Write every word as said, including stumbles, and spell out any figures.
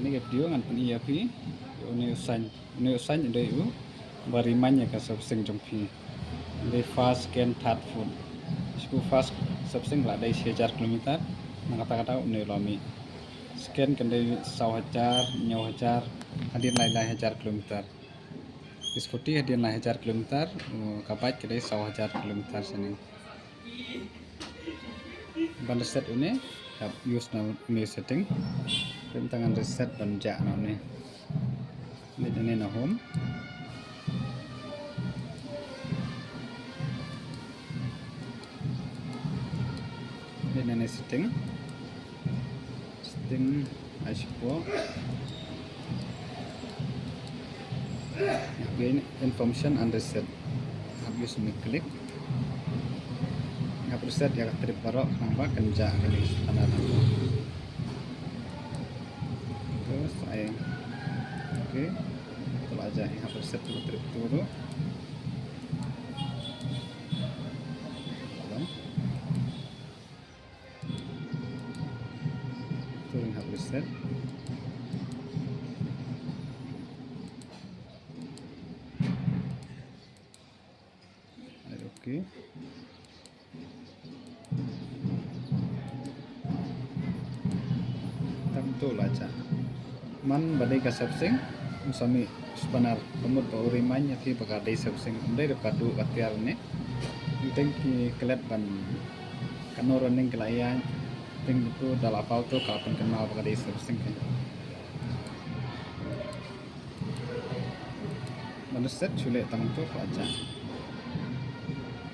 Kane ka video ngan pyni ïa phi ïa une u sign. Une u sign u dei u ba remind ïa ka servicing jong phi. U dei first, second, third, fourth. Shu first servicing la dei shi hajar kilometer. Na kata kata une u la mih. Second kan dei saw hajar, hynñiew hajar, hadien lai lai hajar kilometer. Scooty hadien lai hajar kilometer, u ka bike ka dei saw hajar kilometer shane. Ban reset une, hap use na une setting. Pynban ngan reset ban jah na une. Leit une na home. Leit na une setting. Setting ai shuh. Gain information and reset. Hap use une click. Hap reset ïa ka trip baroh khnang ba kan jah kane ka spanner. Terus ai. Okay. Te la jah, hap reset ka trip tu ruh. Tu ruh hap reset. Ai, okay. Tang tu la jah. Man ba dei ka servicing, u sa mih spanner, ka mut ba u remind ïa phi ba ka dei servicing, ym dei ruh ka duh ka tiar ne. Teng ki klet ban kano running ki la ïaid, teng tu da la paw tu ka pynkynmaw ba ka dei servicing ka. Ban reset shu leh tang tu ka la jah.